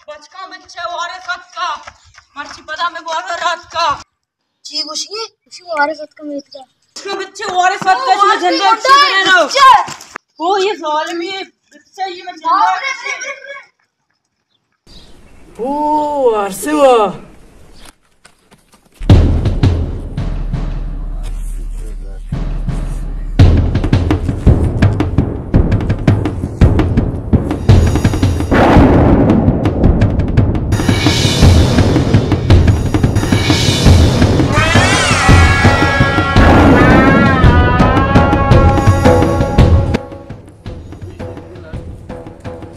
بچکاں، بچے وارث اتکا، مرچی پدا میں گوارا راتکا۔ چی گوشی؟ گوشی وارث اتکا میتکا۔ بچے وارث اتکا، شما جنگل چی بنو؟ او، یہ ظالمی بچے، یہ میں جنگل۔ او، ارسے وا۔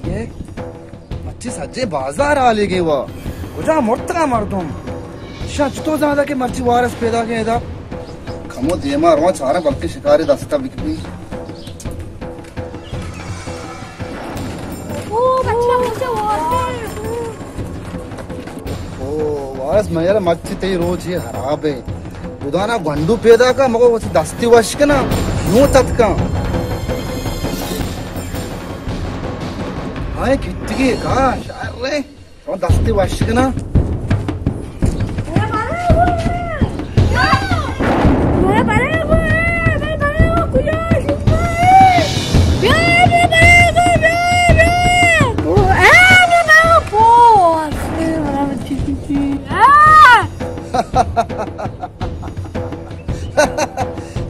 یہ مرچی سجے بازار حالی گے وا۔ کجا مرتگا مردم؟ شاں چطور زاندا کہ مرچی وارث پیدا گے ادا؟ کمو دیما رواں چاراں بلکہ شکاری دستا بکپی۔ او بچہ، بچہ، وارث۔ او وارث، من یار مرچی تئی روچ یہ خراب ہے۔ خدا نا گونڈو پیدا کا، مگو وتی دستی وش کنا، نوں تتکاں۔ ہائے کتگی کا شر رے، تو دستی وش کنا۔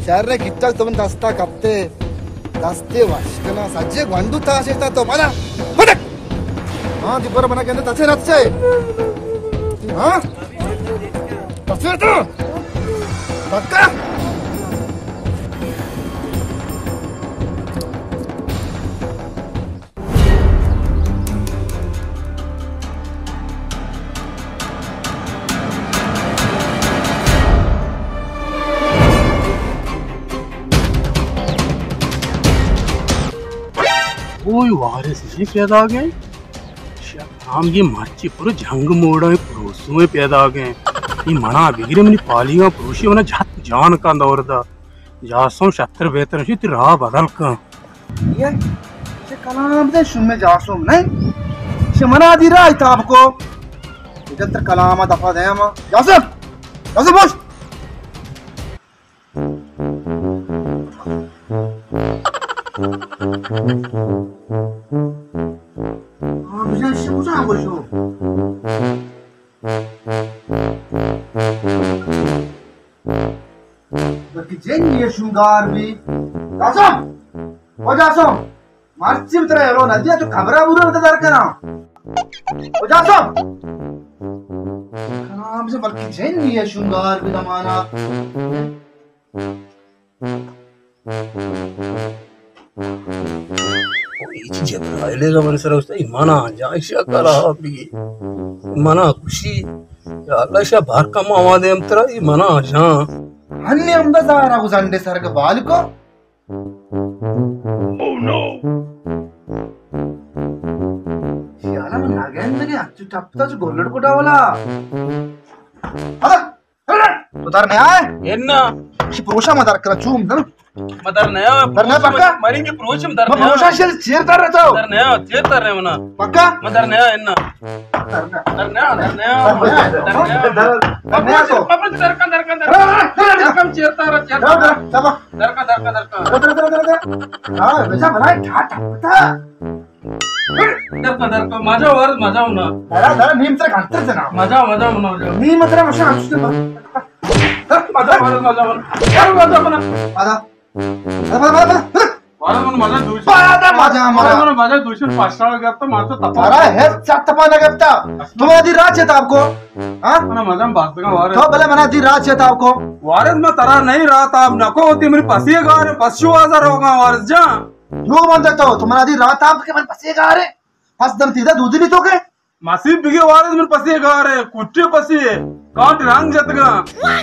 شر کتگ تو من دستا کپتے، دستے وش کنا، سجے گونڈو تاشتا تو منا پٹک۔ ہاں، دی پر منا کہندے تچے نہ تچے۔ ہاں؟ تچے تو؟ پکا؟ اوئے وارث جی پیدا گئے۔ شام یہ مرچی پر جنگ موڑا پروسو پیدا گئے۔ یہ منا بگرے منی پالیگا پروشی منا جت جان کا دور دا۔ جاسم شتر بہتر شی تی راہ بدل کن۔ یہ چہ کلام دے شمے جاسم نہیں۔ چہ منا دی راہ تاب کو۔ اگر تر کلام دفعہ دے ما۔ جاسم! جاسم بوش! ہاں، بجن شی کجا گوشو؟ بلکہ جن یہ شونگار بھی۔ جاسم! او جاسم! مرچی ترا ایلو ندیا تو خبرا بودا بتا در کنا۔ او جاسم! کلام سے بلکہ جن یہ شونگار بھی دمانا۔ او ایچ جبرائیل ہے من سر استا، منا جان شکر آ بھی۔ منا خوشی۔ یا اللہ شا بار کم آوازے ہم ترا، ای منا جان۔ ہنی ہم دا زارا گزنڈے سر کے بال کو۔ Oh no! شیالا من ناگہندگے، اچو ٹپتا چو گولڑ کو ڈاولا۔ ادا، ادا، تو در نیا ہے؟ انا۔ شی پروشا ما در کرا چوم دن۔ ما در نیا۔ در نیا پکا؟ مری کے پروشم در ما نیا۔ پروشا شیل چیر در رہتا ہو۔ در نیا، چیر در رہے منا۔ پکا؟ ما در نیا انا۔ در نیا۔ در نیا، در نیا۔ در نیا۔ در نیا تو۔ پروشم، پروشم در کن، در کن، در کن۔ در کن، چیر در، چیر در۔ در کن، در کن، در کن۔ در، در، در، در، در۔ ہاں، بچا بنا ٹھا ٹھا پتا۔ در کن، در کن، مزہ ور، مزہ ہونا۔ درا، درا، نیم تر گھنٹے سے نا۔ مزہ، مزہ ہونا، مزہ۔ نیم تر مشا ہم سے۔ مزہ ور، مزہ ہونا۔ مزہ ہونا۔ آدھا۔ آدھا، آدھا، آدھا، آدھا۔ وارث من مزن دوشن۔ وارث من مزن دوشن پاشا گپتا، مارتا تپا۔ ارا ہے چت پا نہ گپتا۔ تو منا دی راہ چیتا آپ کو؟ ہاں؟ منا مزن باز دگا وارث۔ تو بلے منا دی راہ چیتا آپ کو؟ وارث من ترا نہیں راہ تاب نہ کو، تی منی پسی گار، پس شو آزار ہوگا وارث جان۔ دروغ بندے تو، تو منا دی راہ تاب کے من پسی گار ہے۔ پس دم تیدا دودی نہیں تو کے؟ مسیت بگے وارث من پسی گارے، کٹے پسی، کانٹ رنگ جتگا۔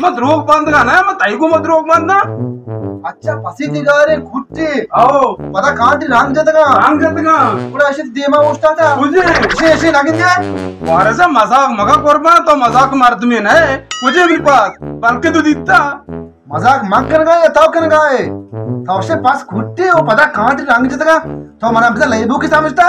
من دروغ بندگا نہ، من تئی گو من دروغ بنداں۔ اچھا، پسی تی گارے کٹے۔ او۔ پدا کانٹ رنگ جتگا۔ رنگ جتگا۔ گڑا اشی دیما اوشتاتا۔ کجے؟ اشی، اشی نگن جائے۔ وارث مزاق مگا قربان، تو مزاق مردمی نہ۔ کجے بھی پاس، بلکہ تو دیتا۔ مزاق من کنگا یا تو کنگا ہے؟ تو سے پس کھٹے او پدا کانٹ رنگ جتگا۔ تو منا بزا لیبو کی سمجھتا؟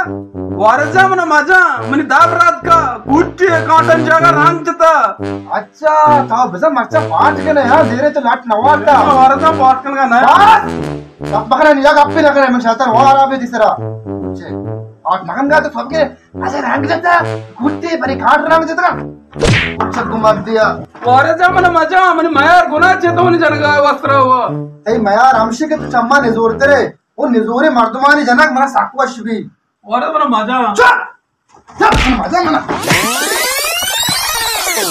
وارث جان، من مجا، منی داب رات کا، گوٹی کاٹن جگہ رنگ جتا۔ اچھا، تو بزن مرچا پاٹ کنے، ہاں، دیرے تو لٹ نہ وارتا۔ وارث جان، پاٹ کن کا نہ۔ بس! سب بخرا نیا گپی نہ کرے، من شاتر وارا بھی دیسرا۔ چے، پاٹ نہ کن گا تو سب کے، اچھا، رنگ جتا، گوٹی بری کاٹ رنگ جتا۔ اچھا، گمت دیا۔ وارث جان، من مجا، من میار گناہ چے تو منی جنگا وسترا ہوا۔ تئی میار ہمشی کہ تو چما نزور ترے، او نزورے مردمانی جنگ منا سک وش بی۔ وارث من مجا۔ چپ! چپ! من مجا منا۔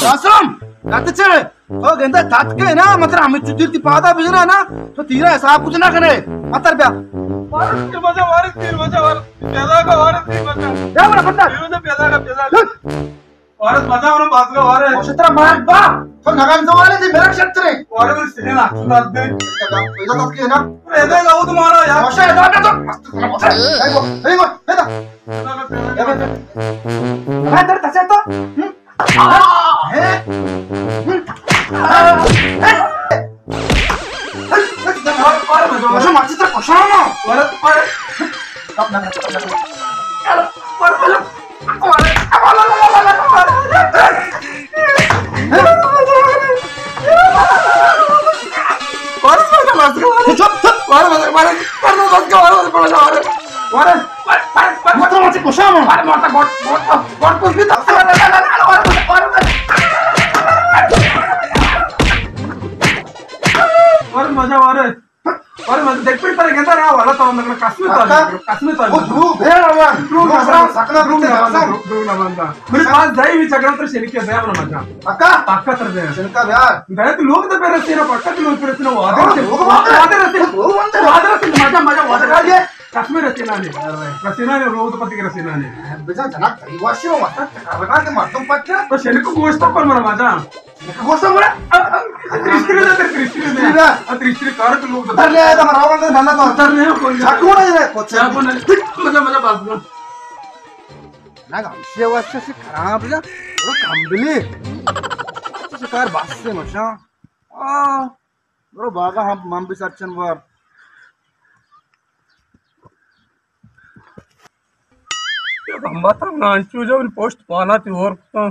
قاسم، کت چے؟ تو گندا تات کے نا، مطلب ہمیں چدیر تی پادا بجنا نا، تو تیرا حساب کچھ نہ کنے۔ متر بیا۔ وارث تیر مجا، وارث تیر مجا، وارث پیدا کا، وارث تیر مجا۔ بیا بڑا پتہ۔ تیر مجا پیدا کا، پیدا کا۔ چپ! وارث مزہ ہونا بازگا وارث۔ ماشاء ترا مار با۔ تو نگان زوالے دی میرا شترے۔ وارث من سینے نا، تو داد دے۔ پیدا تو کے نا۔ پیدا لاؤ تمہارا یار۔ ماشاء اللہ تو۔ مست کرا۔ اے گو، اے گو، پیدا۔ پیدا، پیدا۔ میں در تسے تو۔ ہم؟ آ، ہے۔ ہم؟ آ، ہے۔ ماشاء ماشاء ترا کشانا۔ وارث، وارث۔ مزہ وارث۔ ارے من دیکھ پر ترے گندا رہا والا تو نہ قسم تو اکا، قسم تو وہ دروغ ہے روان۔ دروغ نہ بند، سکنا دروغ نہ بند، دروغ نہ بند۔ میرے پاس جائی بھی جھگڑا تو شریک ہے، دیا بنا مجا۔ اکا؟ پکا تر دیا۔ شنکا بیا۔ دیا تو لوگ تو پہ رسینا، پکا تو لوگ پہ رسینا، وعدہ رسینا۔ وعدہ رسینا۔ وعدہ رسینا، مجا، مجا، وعدہ رسینا۔ قسم رسینا نے۔ رسینا نے، لوگ تو پتی رسینا نے۔ بجا جنک تری واشی ہو، مطلب، چکر بنا کے مردم پکا۔ تو شنکو گوشت پر منا مجا۔ گوشت مرا۔ ترشتری دے، ترشتری دے۔ ترشتری دے۔ آ، ترشتری کار تو لوگ در لے، تو مرا وند نہ تو۔ در لے، کوئی نہ۔ چاکو نہ ہے، کچھ۔ چاکو نہ۔ مجا، مجا بس۔ نہ، ہمشی واسطے سے خراب جا۔ وہ کمبلی۔ شکار بس سے مشا۔ آ، برو باغا ہم، من بھی سرچن بار۔ اے گمبا تا من انچو جا منی پشت پانا تی ہور کتاں۔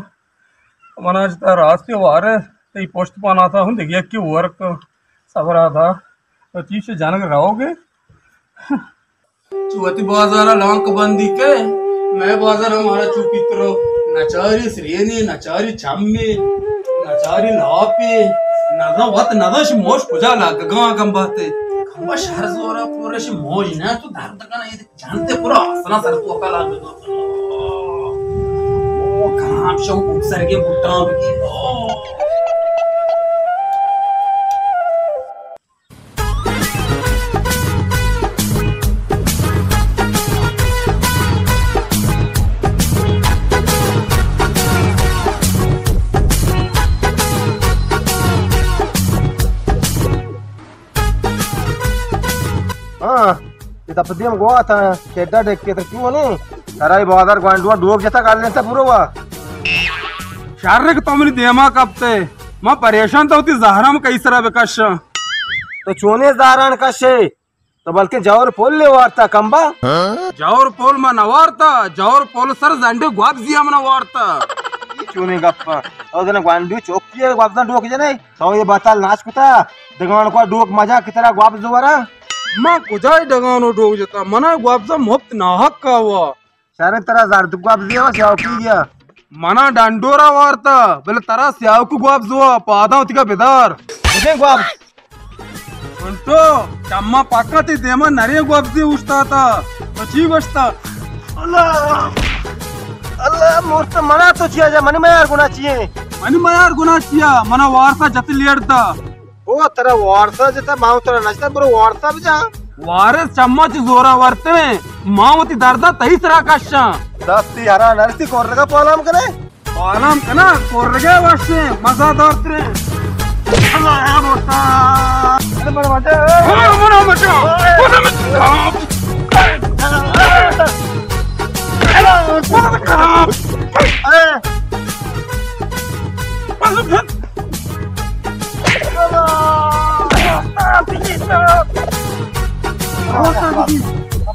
من آج تا راستی وارے تی پشت پانا تا ہوں دیگه یکی ہور کتاں۔ صبر آ تھا۔ تو تیش جنگ رہو گے۔ تو وتی بازارا لانک بندی کے، میں بازار ہمارا چو پیترو، نچاری سرینی، نچاری چمی، نچاری لاپی، نزا وت نزا شی موش کجا لگ گاں گم باتے۔ گم شہر زورا پورش موج نہ تو درد کنا یہ جانتے پورا آسنا سر تو کا لگ گا۔ او کام شو سر کے بوٹاں کی۔ ہاں، اے دپ دیم گوات ہیں، چیڈا ڈیک کے تو کیوں نہیں؟ ترائی بازار گوانڈوا ڈوک جتا کر لیتا پورو وا۔ شر کہ تو منی دیما کپتے، ما پریشان تو ہوتی زہرام کئی سرا بکشاں۔ تو چونے زہران کشے؟ تو بلکہ جور پول لے وارتا کمبا؟ جور پول ما نہ وارتا، جور پول سر زنڈے گواب زیا منا وارتا۔ چونے گپا؟ او دن گوانڈو چوکی ہے، گواب زن ڈوک جنے۔ تو یہ بتال ناش کتا، دگان کو ڈوک مجا کترا گواب زورا؟ ما کجای دگانو ڈوک جتا، منا گواب زن مفت ناحق کا ہوا۔ شر ترا زرد گواب زیا، سیاوکی گیا۔ منا ڈنڈورا وارتا، بلے ترا سیاوکی گواب زوا، پاداں تیگا بدار۔ مجھے گواب۔ انٹو، چما پکا تی دیما نرے گواب زی اوشتاتا۔ تو چی گوشتا؟ اللہ، اللہ، مرتا منا تو چیا جا، منی میار گناہ چیے؟ منی میار گناہ چیا؟ منا وارتا جتی لیڑ دا۔ او ترا وارسا جتا، ما ترا نشتا، برو وارسا بجا۔ وارس چما چی زورا ورتنے، ما وتی دردا تئی سرا کشاں۔ دستی ہرا نرسی کورگا پالام کنے؟ پالام کنا، کورگا وشے، مزہ دارترے۔ اللہ یا موتا۔ ارے بڑا بچا۔ ارے بڑا بچا۔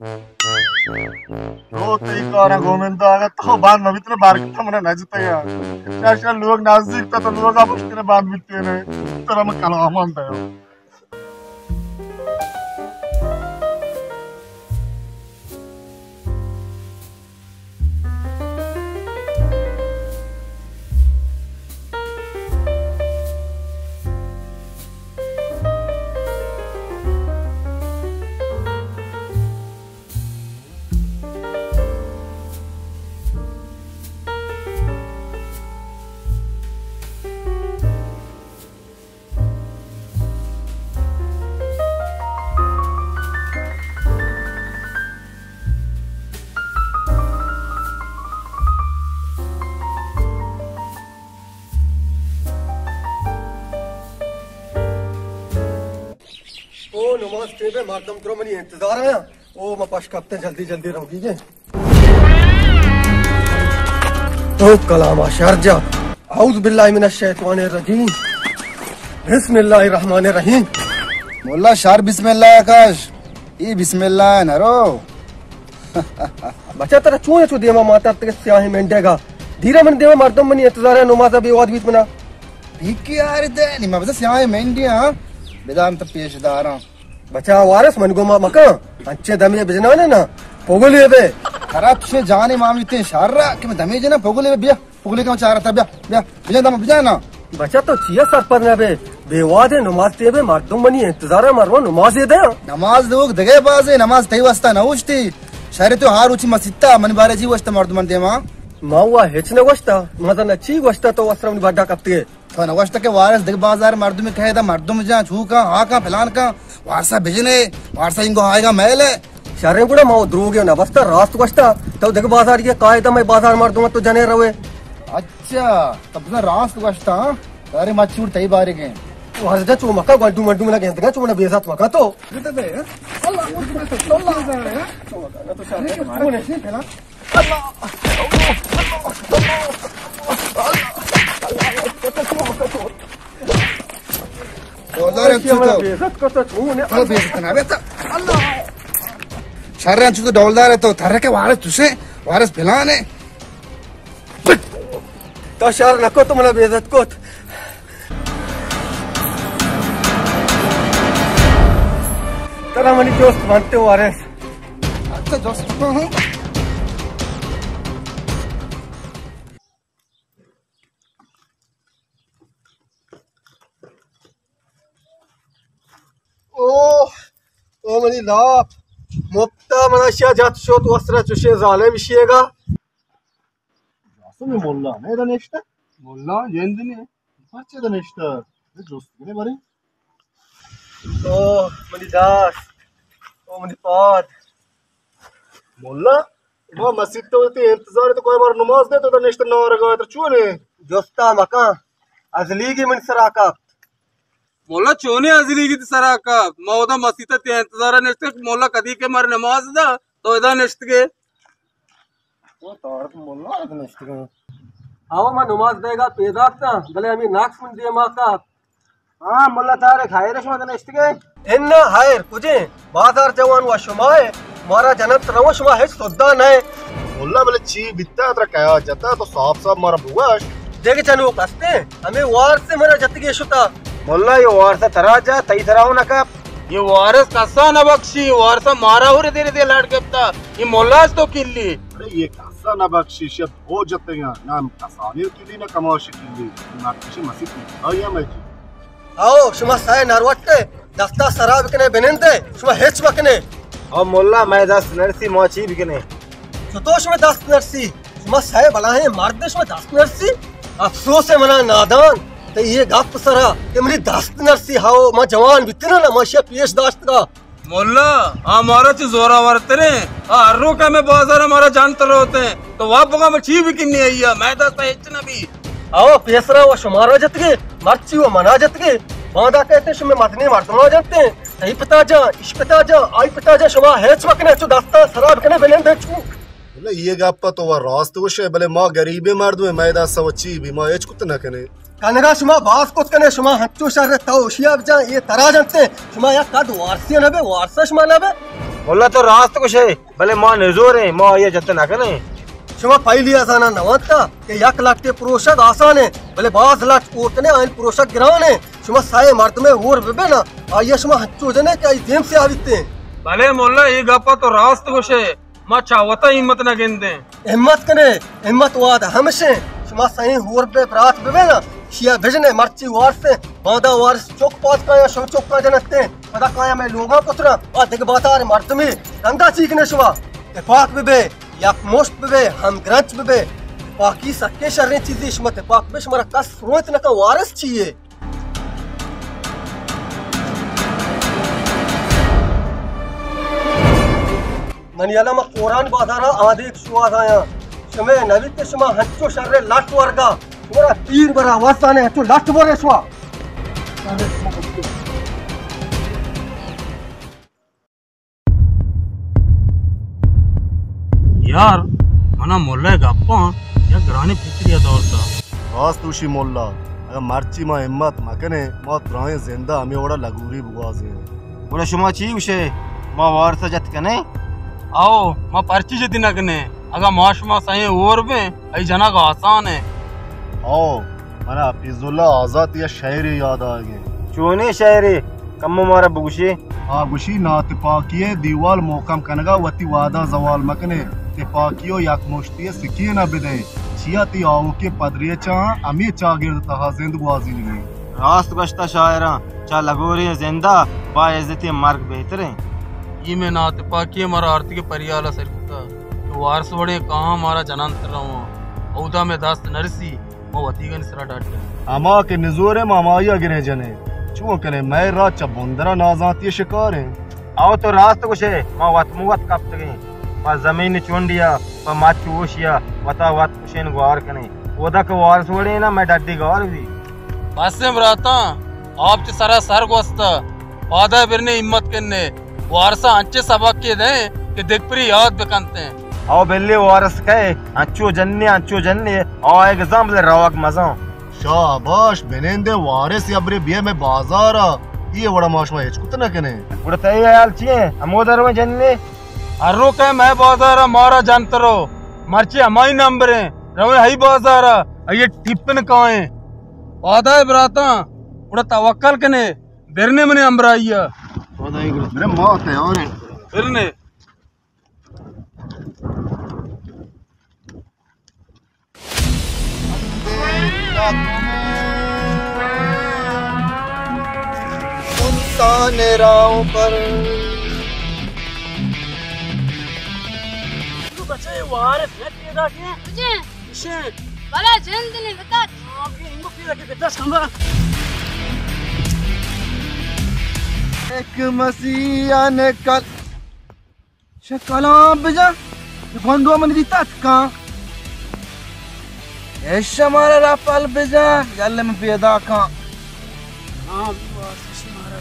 تو تئی کاراں گومندا اگاں تو بند مہ بیتنے، برکت من نہ جتگا۔ شر شر لوگ نزدیک تا تو لوگا پشتنے بند بیتنے۔ ترا من کلام ہم دیا۔ او نماز ٹیم ءَ، مردم ترا منی انتظار ءَ۔ او ما پش کپتے، جلدی جلدی روگی گے۔ او کلام ءَ شر جا۔ اعوذ باللہ من الشیطان الرجیم۔ بسم اللہ الرحمن الرحیم۔ مولا شر بسم اللہ کش۔ اے بسم اللہ نہ رو۔ بچا ترا چون چو دیما ماتا تک سیاہیں منڈے گا۔ دیرا من دیما مردم منی انتظار ءَ، نماز ءَ بے واد بیت منا۔ پیکی آر دے، نی ما بس سیاہیں منڈے ہاں۔ بدام تو پیش داراں۔ بچا وارث من گوما مکن، انچے دمے بجنانے نا، پگلے بے۔ خراب چشے جانے مامی تے شر را کہ من دمے جنا پگلے بے، بیا، پگلے کم چارتا بیا، بیا، بجا دم بجا نا۔ بچا تو چیا سرپد نہ بے، بے وادے نماز تے بے، مردم منی انتظار مرو نماز دے۔ نماز لوگ دگے بازے، نماز تئی واسطہ نہ اوشتی۔ شہر تو ہار اوچی مسیتا، من بارے جی واسطہ مردم دیما۔ ما وا ہچ نہ گوشتا، ما زن چی گوشتا تو وسرم بڈا کپتے۔ تو نہ گوشتہ کہ وارث دگہ بازار مردمے کئیت، مردم جاں، چو کاں، ہا کاں، پلان کاں، وارثا بجنے، وارثا انگو آئیگا میل ہے۔ شریں گڑا ما دروگے نہ بستہ، راست گوشتہ۔ تو دگہ بازار یہ کائے، دمے بازار مردم تو جنے روے۔ اچھا، تو بزن راست گوشتہ، ہاں؟ ارے ما چوڑ تئی بارے گئے۔ تو ہر جا چو مکا، گنڈو منڈو منا گندگا، چو منا بے عزت مکا تو۔ اللہ، اللہ، اللہ۔ ڈولدار ہے تو۔ بے عزت کرتا تو نے۔ تو بے عزت نہ بیتا۔ اللہ۔ شر انچو تو ڈولدار ہے تو، تھرے کے وارث تسے، وارث پلان ہے۔ تو شر نکو تو منا بے عزت کت۔ ترا منی جست بنتے وارث۔ اچھا، جست تو ہوں۔ او، او منی لاپ، مپتا منا شیا جت شت وسرا چشیں ظالم شیگا۔ جاسم ملا نے ادا نشتہ؟ ملا جند نے۔ پرچہ ادا نشتہ؟ اے جست کنے بارے۔ او منی دست، او منی پاد۔ ملا، ما مسیت تو تی انتظار تو کوئی بار نماز دے تو ادا نشتہ نہ رگا تو چونے؟ جستا مکان، ازلیگی من سرا کپت۔ ملا چونے ازلیگی تی سرا کپت؟ ما ادا مسیت تی انتظار نشتہ، ملا کدی کے مر نماز دا تو ادا نشتگے۔ او طارق ملا ات نشتگاں۔ ہاو، من نماز دیگا پیداک تاں، بلے ہمے نقص من دیما کپت۔ ہاں، ملا طارق، خیر شما نشتگے؟ انا خیر، کجے؟ بازار جوان و شما ہے، مارا جنت رو شما ہچ سودا نہ ہے۔ ملا بلے چی بیتا ترا کیا جتا تو صاف صاف مارا بگوش۔ دیگہ جنوک ہستے، ہمے وارث منا جتگے شتا۔ ملا یہ وارث ترا جا، تئی سرا ہو نہ کپ۔ یہ وارث کسا نہ بخشی، وارث مارا ہو ردے ردے لڑ گپتا۔ یہ ملا است تو کلی۔ ارے یہ کسا نہ بخشی، شب ہو جتگا، نہ کسانی کلی نہ کماش کلی۔ نہ کسی مسیت کی۔ آیا میں جی۔ آؤ، شما سائے نروٹے، دستا سرا بکنے بنندے، شما ہچ بکنے۔ او ملا، میں دست نرسی، ما چی بکنے؟ چطور شما دست نرسی؟ شما سئے بلاہیں مرد، شما دست نرسی؟ افسوس ہے منا نادان، تئی یہ گپ سرا کہ منی دست نرسی۔ ہاو، ما جوان بیتنا نا، ما شیا پیش داشتگا۔ ملا، آ مارا چہ زوراورتریں، آ ہر روکا میں بازار مارا جان تروتیں، تو وا بگا میں چی بکنی آئیا، میں دست ہچ نہ بی۔ آو پیسرا و شمارا جتگے، مرچی و منا جتگے، باندا کہتے شمے مدنی مردماں جنتے۔ تئی پتا جان، اش پتا جان، آئی پتا جان، شما ہچ وقت نہ چو دستا سرا بکنے بلند چو۔ بلے یہ گپ تو وہ راست گوشے، بلے ما غریبیں مردمیں، مئے دست و چی بی، ما ہچ کت نہ کنے۔ کنگا شما باز کت کنے، شما ہنچو شر تو ہوشیار جان، یہ ترا جنتے، شما یک قد وارسی نہ بے، وارسا شما نہ بے۔ ملا تو راست گوشے، بلے ما نزوریں، ما آئی ءَ جت نہ کنیں۔ شما پہلی ءَ زاناں نہ وانتا کہ یک لٹے پروشگ آسان ایں، بلے باز لٹ اوتنے آئین پروشگ گران ایں۔ شما سئے مردمے ہور ببے نا، آئی ءَ شما ہنچو جنے کہ آئی دیم سیاہ بیتیں۔ بلے ملا، اے گپ ءَ تو راست گوشے، ما چہ وتا ہمت نہ گندیں۔ ہمت کنے، ہمت واد ہمشیں۔ شما سئیں ہور بے برات ببے نا، شیا بجنے مرچی وارسیں، باندا وارس چوک پاد کایا، شو چوکا جنتے، پدا کایا میں لوگا پترا، آ دگ باتار مردمی رندا چیکنے شما۔ تپاک ببے، یک مشت ببے، ہم گرنچ ببے۔ تپاکی سکے شریں چیزی، شما تپاک بے، شمارا کس رویت نکا، وارس چیے؟ منی یلہ ما کوران بازارا آدیک شوہاز آیاں۔ شمے نبیت شما ہنچو شر لٹ ورگا۔ شمارا تیر برا واسانے ہنچو لٹ برے شما۔ یار، منا ملا ءِ گپاں یک گرانیں فکرے ءَ دورتا۔ راست گوشی ملا، اگاں مرچی ما ہمت مکنیں، ما درائیں زندہ ہمے وڑا لگوری بگوازیں۔ گڑا شما چی گوشے؟ ما وارث ءَ جت کنیں؟ آؤ، ما پرچی جتی نہ کنیں؟ اگاں ما شما سئیں ہور بیں، اے جنگ آسان ایں۔ آؤ، منا حفیظ اللہ آزاتی ءِ شئیرے یاد آئیگیں۔ چونیں شئیرے؟ کمو مارا بگوشے۔ آ گوشی، ناتپاکی ءِ دیوال محکم کنگا وتی وہدا زوال مکنے، تپاکی و یکمشتی ءِ سکین ءَ بدئے، چیا تئی آؤکیں پدریچاں ہمے چاگرد ءِ تہا زند گوازینگی۔ راست گوشتہ شاعراں، چہ لگوریں زندا با عزتیں مرگ بہتریں۔ اے مئے ناتپاکی ءَ مارا آرتگ ءُ پریال ءَ سر کتہ کہ وارس وڑیں کاہاں مارا جنان تر رواں، اودا مئے دست نرسی۔ ما وتیگانی سرا ڈاڈیں۔ ہما کہ نزوریں، ما ہمائی ءَ گریں جنیں۔ چون کنیں، مئے راج چہ بندرا نازانتی ءِ شکاریں۔ او تو راست گوشے، ما وت مو وت کپتگیں۔ پہ زمین چنڈیا، پہ مچ وشیا، وتا وت کشین گوار کنیں۔ اودا کہ وارس وڑیں نا، مئے ڈڈی گار بی۔ بس ایں براتاں، آپ چہ سرا سر گوستہ، پادا برنے ہمت کنے۔ وارسا انچیں سبقے دئیں کہ دگپری یات بکنتیں۔ او بلے وارس کئے، انچو جنے، انچو جنے، آ ایگزام بلے روگ مزاں۔ شاباش، بنندے وارس، یا برے بیا مئے بازارا، اے وڑا ما شما ہچ کت نہ کنیں۔ گڑا تئی حیال چی ایں؟ ہمو درویں جنے؟ ہر رو کئے مئے بازارا مارا جنت رو، مرچی ہمائی نمبریں، رویں ہئی بازارا، اے ٹپن کائیں۔ پادائے براتاں، گڑا توکل کنے۔ برنے منے ہمراہی ءَ۔ برے ما تیار ایں۔ برنے۔ سنسان راہوں پر۔ تو بچے وارث نہ پیدا کیے۔ مجھے۔ بلے جند نے بتا۔ آپ کے انگو پیدا کے بتا سنبھا۔ ایک مسیح نے کل شکلاں بجا، گونڈو من دیتا اتکاں۔ اے شمارا را پل بجا، یل من پیدا کاں۔ ہاں، بس شمارا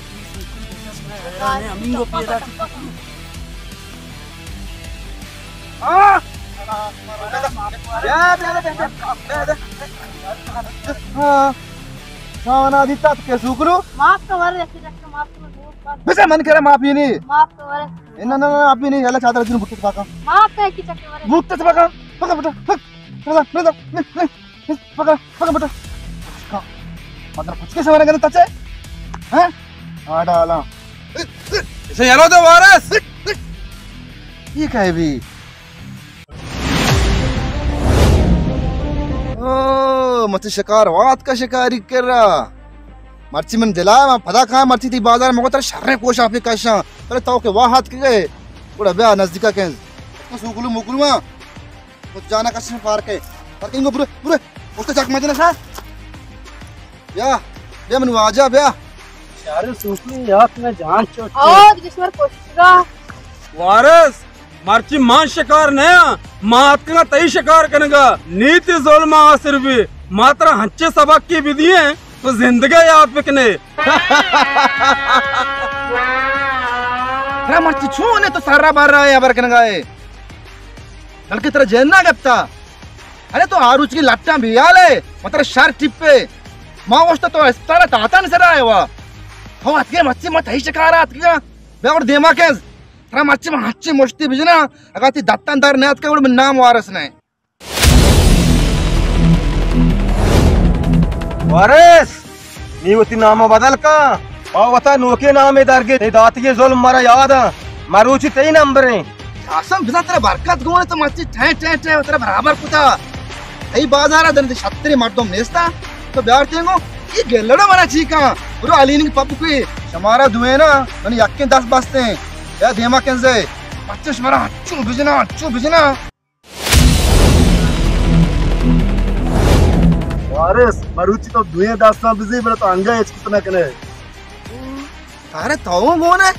جی، ہمینگو پیدا کاں۔ ہاں۔ بیا، بیا، بیا، بیا۔ ہاں۔ شانا دیتا اتکے سوکرو۔ معاف کر، ورے، یکی چکر معاف کر، بس۔ بس من کرا معافی نہیں۔ معاف کر، ورے۔ اے نہ، نہ، نہ، ابھی نہیں، اللہ چادر دن بوٹے پاکا۔ معاف کر کی چکے ورے۔ بوٹے پاکا، پاکا، پاکا، پاکا، پاکا، پاکا، پاکا، پاکا، پاکا، پاکا۔ مطلب کچھ کے سوارے گندے تچے؟ ہیں؟ آ ڈالا۔ اسے یلو دے وارث۔ یہ کہے بھی؟ او، مچ شکار وات کا شکاری کرا۔ مرچی من دلا، من پدا کھاں، مرچی تئی بازار مگو تر شریں کوشاں پہ کشاں۔ بلے تو کہ واہ ہاتھ کے گئے، گڑا بیا نزدیکا کہیں۔ تو سوکلو مکلو ہاں۔ تو جانا کشن پار کے۔ پار کے انگو برو، برو۔ اس تو چک مجنا سا۔ بیا، بیا من واجہ بیا۔ شارے سوکلو یات میں جان چوٹ۔ آؤ، دگہ شمار کوشش گا۔ وارث، مرچی ما شکار نہ آں، ما اتکگاں تئی شکار کنگا۔ نی تئی ظلم آسر بی، ما ترا ہنچیں سبقے بدییں، تو زندگا یات بکنے۔ ترا مرچی چون ہے تو سرا بر رہا ہے، ہبر کنگا ہے۔ بلکہ ترا جن نہ گپتا۔ ارے تو آ روچ کی لٹاں بیال ہے، ما ترا شر ٹپے۔ ما وشتا تو اسپتال تاتان سرا ہے وا۔ ہو اتکے مرچی ما تئی شکار اتکگاں۔ بیا اور دیما کیز۔ ترا مرچی من ہنچیں مشتے بجناں، اگاں تئی دتاں در نیاتکگ گڑا من نام وارث نہ۔ وارث! نی وتی نام ءَ بدل کن، پہ وتا نوکیں نامے درگیج۔ تئی داتگیں ظلم مارا یاد اَنت۔ مروچی تئی نمبر اِنت۔ قاسم، بزاں ترا برکت گون اِنت، تو مرچی ٹیں ٹیں ٹیں ترا برابر کتا۔ تئی بازار ءَ دنت شتریں مردم نیست اَنت، تو بیار تینگو۔ اے گلڑو منا چی کن؟ برو علی نی پپ کوئی، شمارا دوئیناں منی یکیں دست بستیں۔ یا دیما کنزے۔ مرچی شمارا ہنچو بجناں، ہنچو بجناں۔ وارث، مروچی تو دوئیں دستاں بزی، بلے تو انگہ ہچ کت نہ کنے۔ ارے تو گون ئے؟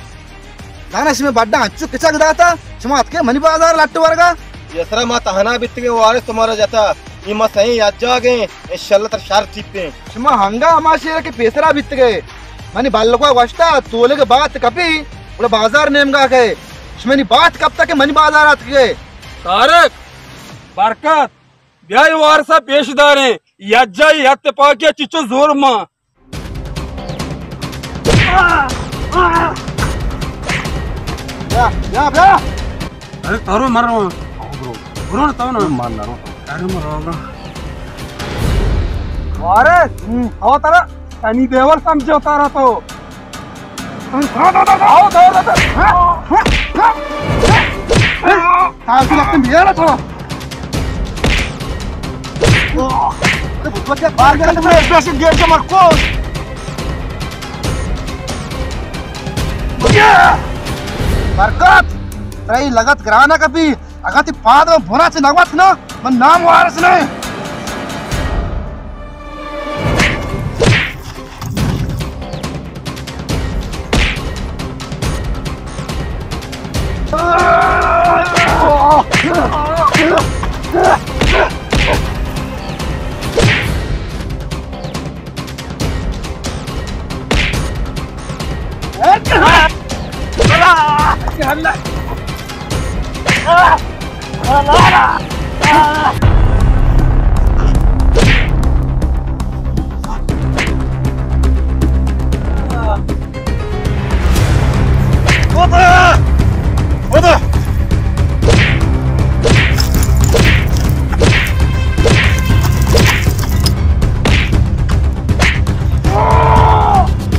دانا شمے بڈا انچو کچک داتا، شما اتکے منی بازار لٹ ورگا۔ پیسرا ما تہنا بیتگیں وارث، تو مارا جتا، اے ما سئیں یک جاگیں، انشاءاللہ ترا شر ٹیپیں۔ شما ہنگا ہما شیر کہ پیسرا بیتگے، منی بلکوا گوشتا، تولگ بات کپی، گڑا بازار نیمگا کئے۔ شمے نی بات کپتا کہ منی بازار اتکگے۔ طارق، برکت، بیا اے وارثا پیش داریں، یک جائی اتفاقی چچو زور ما۔ بیا، بیا، بیا۔ ارے تارو مر رہا۔ برو۔ برو نا تو نا۔ من نہ رو۔ ارے مر رہا۔ وارث، او ترا سنی دیول سمجھو تارا تو۔ برکت، ترا اے لگت گران کپی، اگاں تئی پاد من بنا چہ نہ وت نا، من نام وارث نہ۔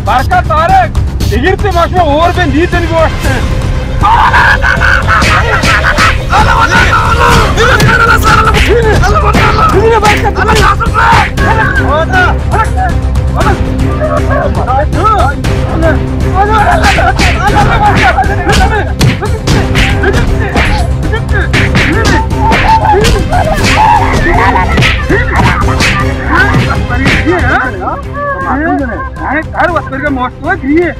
برکت طارق، دگرتے ما شما اور بین دیتن گوشت۔ ہر وقت پر کا موت تو ہے۔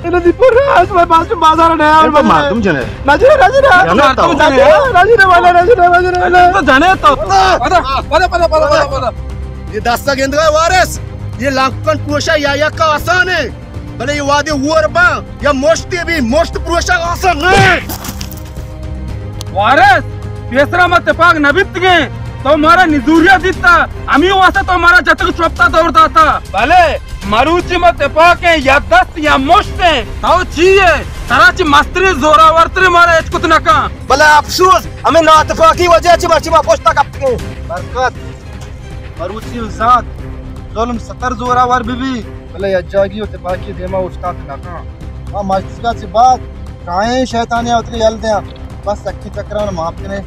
اے نہ دی پر راز، میں باز بازار نہ آیا، اے تو مردم جنے۔ نہ جنے، نہ جنے۔ جنے تو۔ نہ جنے، نہ جنے، نہ جنے، نہ جنے، نہ جنے۔ تو جنے تو۔ پدا، پدا، پدا، پدا، پدا۔ اے دستا گندگا وارث، اے لنکن پروشا یا یک آسان اِنت، بلے اے وہدے ہور باں یا مشتے بی، مشت پروشا آسان نہ اِنت۔ وارث، پیسرا ما تپاک نہ بیتگیں، تو مارا نزوریا دیتا، ہمے واسطہ تو مارا جتگ چوپتا دور داتا۔ بلے مروچی ما تپاکیں، یک دست یا مشتیں۔ تو چی ئے؟ ترا چہ مستریں زوراورتریں مارا ہچ کت نہ کن۔ بلے افسوس، ہمے ناتپاکی وجہ چہ مرچی ما پشتا کپتگیں۔ برکت، مروچی زانت، ظلم ستر زوراور بہ بی، بلے یک جاگی و تپاکی دیما اوشتات نہ کن۔ ما مجلسگا چہ بعد کائیں شیطانی وتگا یل دیاں۔ بس سکی چکران معاف کنے۔